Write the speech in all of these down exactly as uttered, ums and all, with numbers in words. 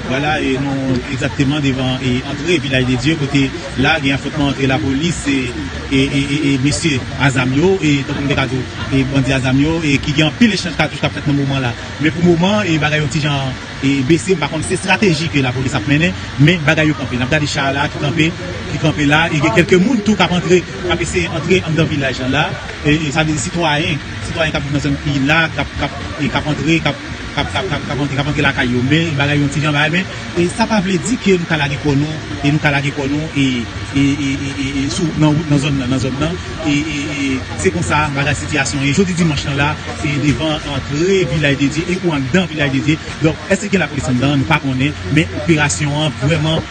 Vwala, e nou egzakteman devan e antre Vilaj de Dye, kote la gen afwontman antre lapolis e, e, e, e, e mesye a zam yo, e tankou m te ka di w, e bandi a zam yo, e ki gen anpil echanj katouch k ap fèt nan moman la. Men pou moman, e bagay yon ti jan e bese, m pa konn se estrateji ke lapolis ap mennen, men bagay yo kanpe. N ap gade cha la ki kanpe, ki kanpe la, e gen kèlke moun tou k ap antre, k ap eseye antre anndan vilaj lan la. E, e sa vle di sitwayen, sitwayen k ap viv nan zòn ki la, k ap, k ap, e k ap antre, k ap, k ap, k ap, k ap, k ap antre, k ap antre lakay yo. Men bagay yo yon ti jan bagay, men e sa pa vle di ke nou ka lage kò nou, e nou ka lage kò nou, e, e, e, e, e, e sou, nan wout, nan zòn nan, nan zòn nan. E, e, e se konsa bagay sitiyasyon ye. Jodi dimanch lan la, e devan antre Vilaj de Dye, e ou anndan Vilaj de Dye. Donk, èske gen lapolis anndan? Nou pa konnen, men operasyon an vrèman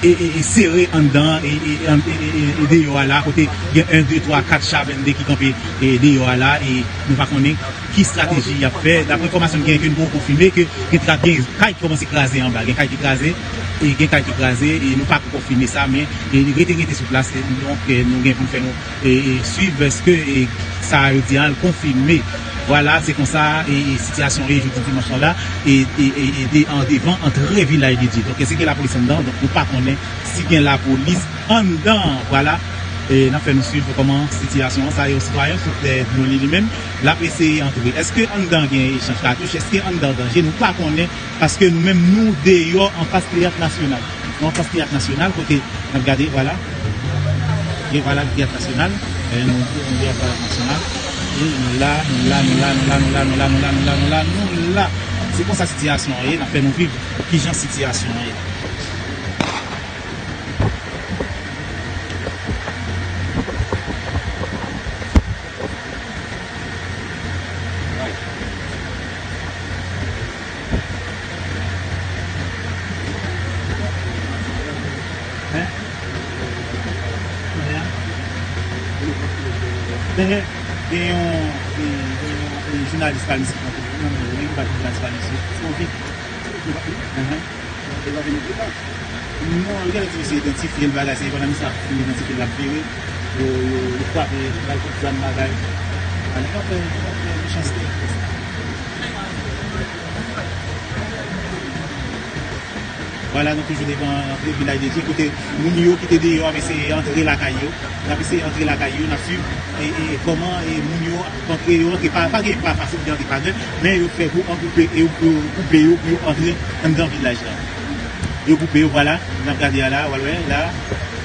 e, e, e sere anndan, e, e, e, e, e, e deyò a la, kote gen en, de, twa, kat cha blende ki kanpe, e deyò a la, e nou pa konnen ki estrateji y ap fè. Daprè enfòmasyon m genyen ke nou poko konfime, ke gen tra-, gen kay ki kòmanse kraze anba, gen kay ki kraze, e gen kay ki kraze, e nou pa ko konfime sa, men, e rete, rete sou plas, e donk, e nou gen pou n fè nou, e, e swiv èske, e sa yo di an konfime. Vwala, se konsa, e, e sitiyasyon ye jodi dimanch lan la, e, e, e, e de, an devan antre Vilaj de Dye. Donk, èske gen lapolis anndan? Donk, nou pa konnen si gen lapolis anndan, vwala. E n ap fè nou swiv kòman sitiyasyon an. Sa yon sitwayen sou tè nou li, li menm, l ap eseye antre. Èske anndan gen echanj katouch? Èske anndan danje? Nou pa konnen, paske nou menm nou deyò anfas Teyat Nasyonal. Nou anfas Teyat Nasyonal, kote n ap gade, vwala. E vwala Teyat Nasyonal. E nou, nou deyò Teyat Nasyonal. E nou la, nou la, nou la, nou la. Se konsa sitiyasyon an ye, n ap fè nou viv kijan sitiyasyon an ye. Hein? Kounye a? Gen, gen yon, gen, gen yon, yon jounalis pa isit, non, non, non, li pa jounalis pa isit. Se yon vit. Ahan. Li pa vini pita. Non, li genlè di misye idantifye l bagay, se pandan misye ap fin idantifye l, l ap vire. Yo, yo, yo frape, bal kout zam bagay. A, li pa fè, li pa fè mechanste. Vwala, nou toujou devan antre Vilaj de Dye, kote moun yo ki te deyò ap eseye antre lakay yo. N ap eseye antre lakay yo, n ap swiv, e, e, kòman, e, moun yo ap antre, yo antre, pa, pa gen, pa fasil de antre, pa gen, men yo fè gwo an koupe, e yo, yo koupe yo pou yo antre anndan vilaj la. Yo koupe yo, vwala, n ap gade a la, w al wè, la,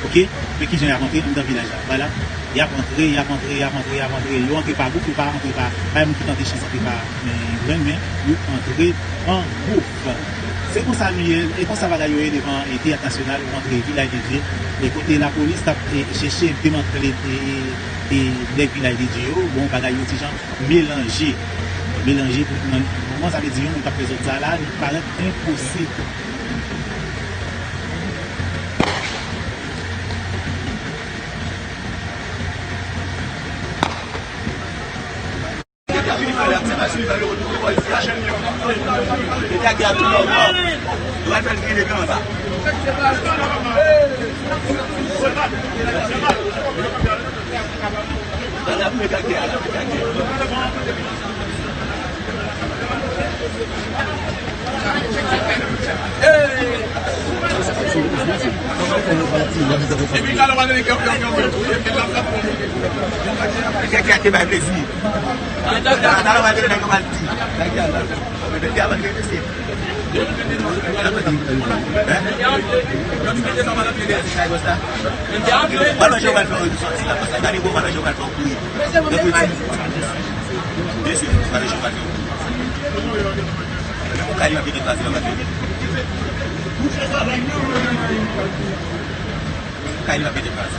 oke, men kijan y ap antre anndan vilaj la, vwala. Y ap antre, y ap antre, y ap antre, y ap antre, yo antre pa gwoup, yo pa antre pa, pa gen moun ki tante chans antre pa, men, grenn, men, yo antre an gwoup. Se konsa nou ye, e konsa bagay yo ye devan, e, Teyat Nasyonal, ou antre Vilaj de Dye, e kote lapolis t ap, e, chèche demantle, e, e, e nèg Vilaj de Dye yo, bon, bagay yo ti jan melanje. Melanje pou nan moman, sa vle di yon moun k ap fè zòd sa la, li parèt enposib. Kay li ap pete kraze la, maten. Kay li ap pete kraze.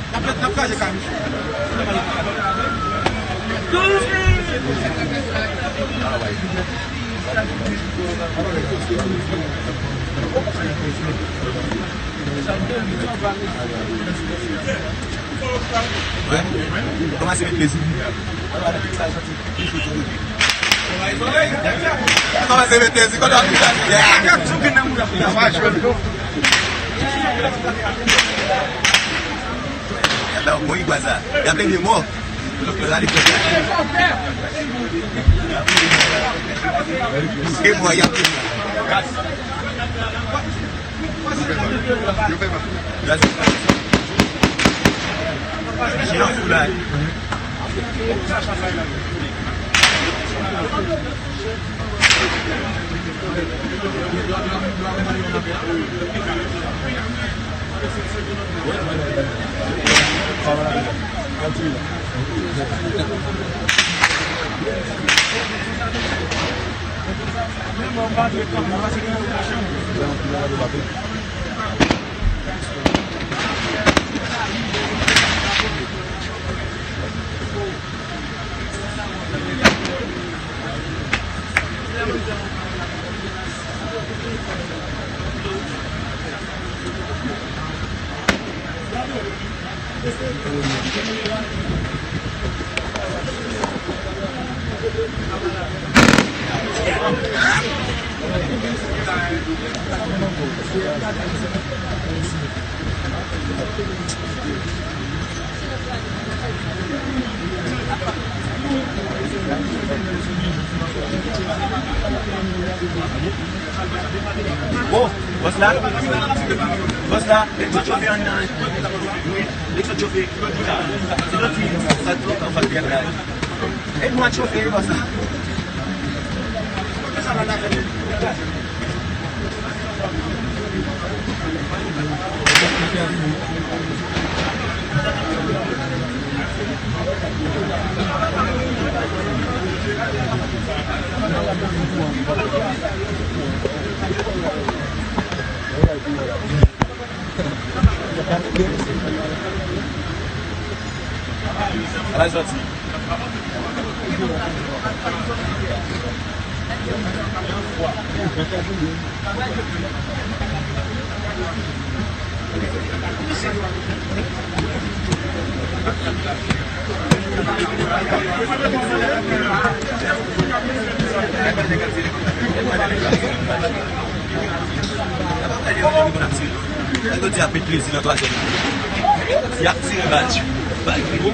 N ap, n ap kraze kay misye. Wè. Kòmanse met plezi. Kòmanse met plezi. Kòmanse met plezi. Bon, li kwa sa? Y ap leve mò. Yo la li fè sa. E mò, y ap leve. Yo fè pa. Yo fè pa. Yo fè pa. Yo fè pa. Bon, bòs la, bòs la, lè ti chofe anndan, lè ti chofe, se nan ti sa tou anfas teyat la. E nou ap chofe, bòs la. Ala sòti. Nèg yo di ap met plezi nan twazyèm nan. Y ap tire bal. Bal ki gwo.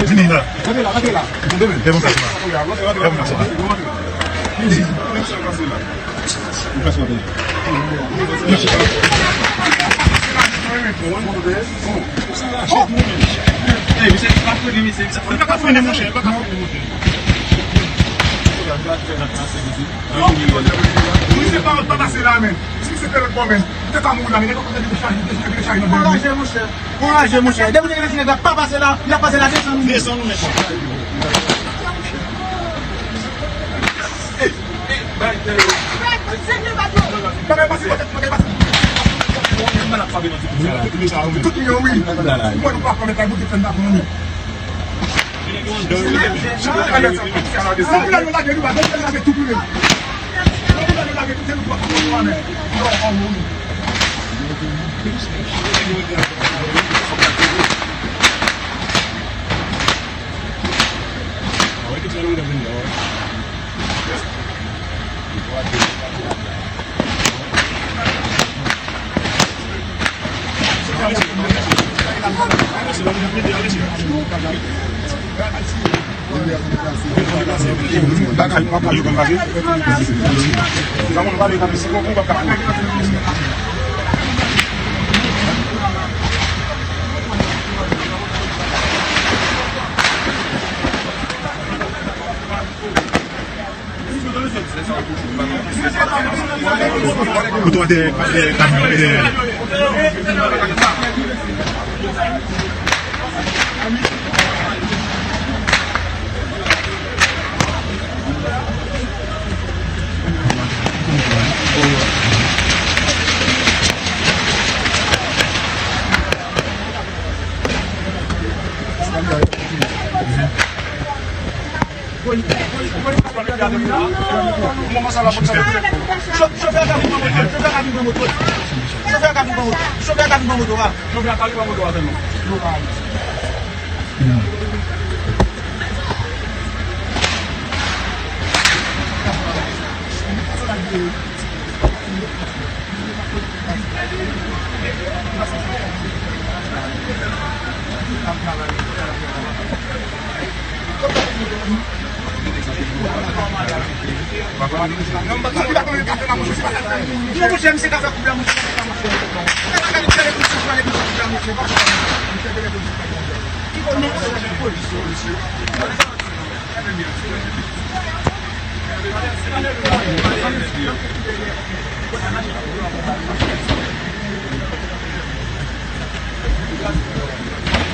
Vini la. Rantre la, rantre la. Rantre la. Rantre la. Misye pa pase la, men. Si misye fè lòt bò, men. Misye pa mouri la, men. Nèg yo konn depi chaje, depi chaje nan men. Kouraje, monchè. Kouraje, monchè. Depi nèg la pa pase la, li ap pase la desann. Desann ou nèt. Bagay pase, bagay pase. Tout moun yo, wi. Mwen, nou pa fè mèt la, bout de fè n pa pran nou. Moto atè, atè, kamyon, atè. Chofè a ka vin pran moto, chofè a ka vin pran moto, chofè a ka vin pran moto, chofè a ka vin pran moto a. Chofè a ka vin pran moto a sèlman.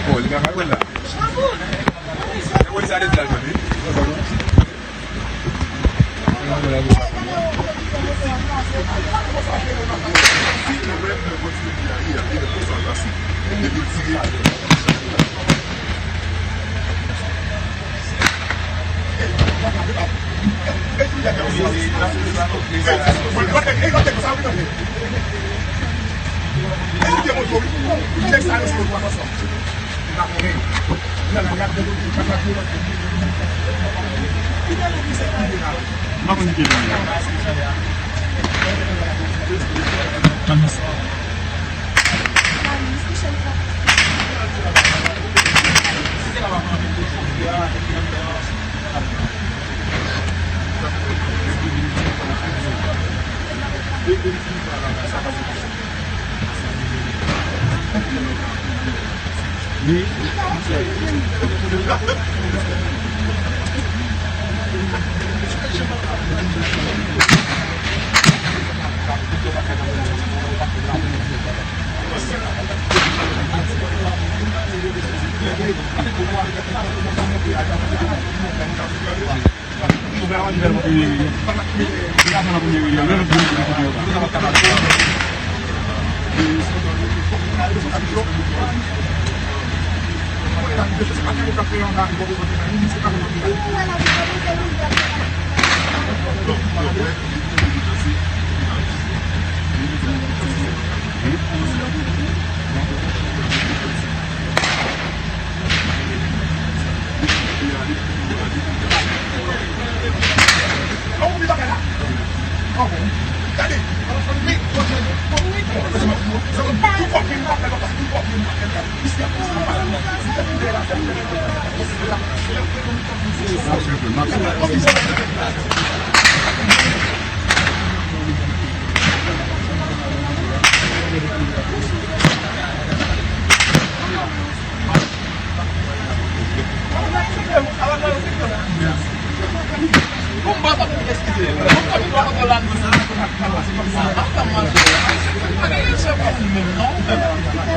Bon, li pa ka wè la. Polis arete l al pran li.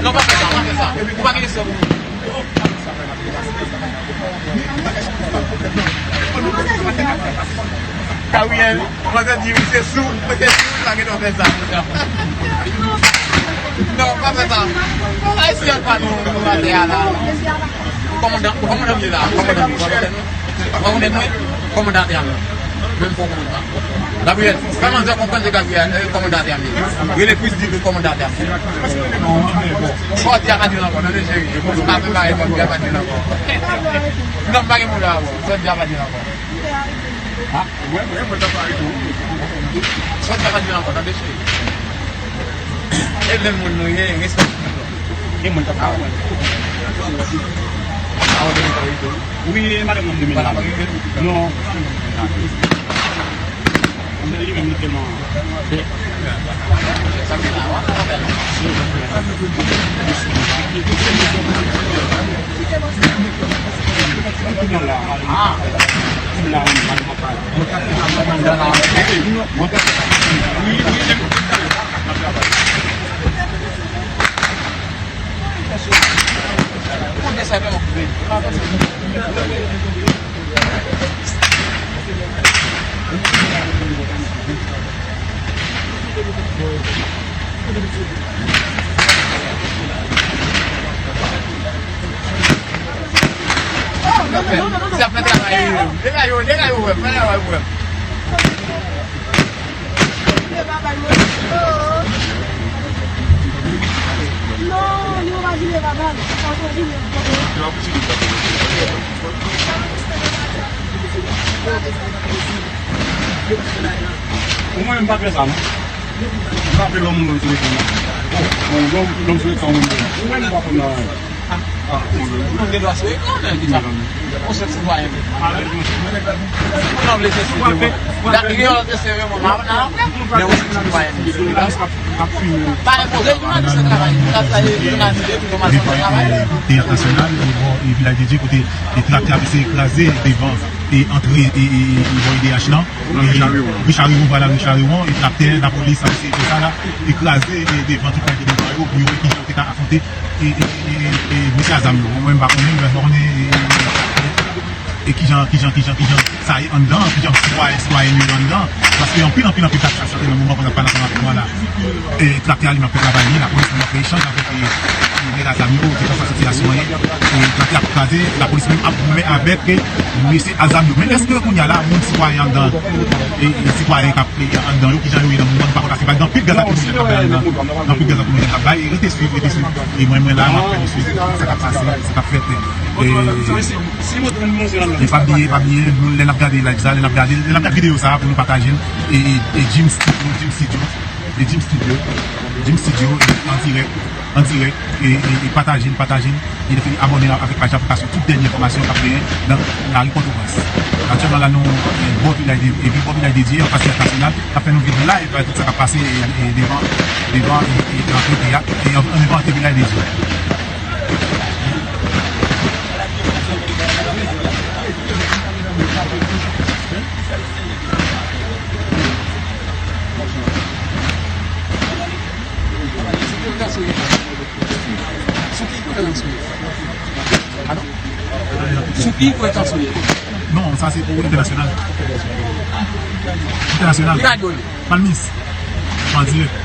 Non, pa fè sa, pa fè sa. Ou pa gen sè pou mwen. Gabriel, mwen te di w se sou, mwen te di w pa gen dwa fè sa. Non, pa fè sa. Ayisyen pa nou, nou atè a la. Kòmandan, kòmandan m ye la, kòmandan m ye. Ou pa konnen mwen? Kòmandan atè a mwen. Menm fò kòmandan. Gabriel, kòmandan, konprann se Gabriel, eh, kòmandan atè a mwen. Rele plis di ke kòmandan atè a mwen. Bon, sòti a pa di l ankò, tande cheri. Mwen pa prepare kòm di a pa di l ankò. Non, m pa gen pwoblèm avè w. Sòti a pa di l ankò. Ha? Mwen, mwen, mwen ta pare tou. Sòti a pa di l ankò, tande cheri. E menm moun nou ye, respè. Gen moun k ap travay. Wi, madanm nan de mil la. Non. Li menm li telman. Ah. Wi, wi, wi. Sa fè travay, wi. Dega yo, dega yo, wè, fè travay, wè. Non, li pa vin, pa mal. Ou mwen, m pa fè sa, non. M pa fè lòm moun sou ekran, non. Bon, lòm, lòm sou ekran, moun. Ou mwen, m pa konn nan. Ah, bon, lòm. Ou gen dwa sou ekran, men, ki sa? Ou se sitwayen. Ou nan vle se sitwayen. Dak li, yo, se sere, mwen, m ap la. Men ou se sitwayen. Pa enpoze jounalis travay. Jounalis travay. Jounalis travay. Teyat Nasyonal, e bò, e Vilaj de Dye, kote e traktè ap eseye kraze devan e antre e, e, e, e bò E D H lan. Nan Richard Rewon. Richard Rewon, vwala, Richard Rewon, e traktè, lapolis ap eseye fè sa la, e kraze e devan tout kalite devan yo, pou yo wè kijan yo te ka afwonte e, e, e, e, e mesye a zam yo. Mwen, m pa konnen, mwen pa konnen e, e, e, e kijan, kijan, kijan, kijan sa ye anndan, kijan sitwayen, sitwayèn yo ye anndan. Paske anpil, anpil, anpil k ap chache nan moman pou n ap pale ansanm avèk mwen la. E traktè a li menm ap fè travay li, lapolis menm ap fè echanj avèk e, e nèg a zam yo, ki konn sa sitiyasyon an ye. E traktè ap kraze, lapolis menm ap goumen avèk e mesye a zam yo. Men èske kounye a la, moun sitwayen anndan, e, e sitwayen k ap e anndan yo, kijan yo ye nan moman, nou pa konn, paske pa gen anpil gaz lakrimojèn k ap bay anndan. Anpil gaz lakrimojèn k ap bay, e rete swiv, rete swiv. E mwen, mwen la, m ap fè nou swiv sa k ap pase, sa k ap fèt. E, e pa bliye, pa bliye, nou, lè n ap gade live sa, lè n ap gade, lè n ap gade videyo sa, pou nou pataje l. E, e, e Jim Studio, Jim Studio, e Jim Studio, Jim Studio, e an dirèk, an dirèk, e, e, e pataje l, pataje l, e abòne avèk paj la pou ka swiv tout dènye enfòmasyon k ap genyen nan lari Pòtoprens. Aktyèlman la, nou, e, bò Vilaj de, e, bò Vilaj de Dye, anfas Teyat Nasyonal, k ap fè nou viv live tout sa k ap pase, e, e, devan, devan, e, e, antre teyat, e, an, an devan antre Vilaj de Dye. Sou ki frekans ou ye? Non, sa se pou entènasyonal. Entènasyonal. Ki radyo li? Palmis. An dirèk.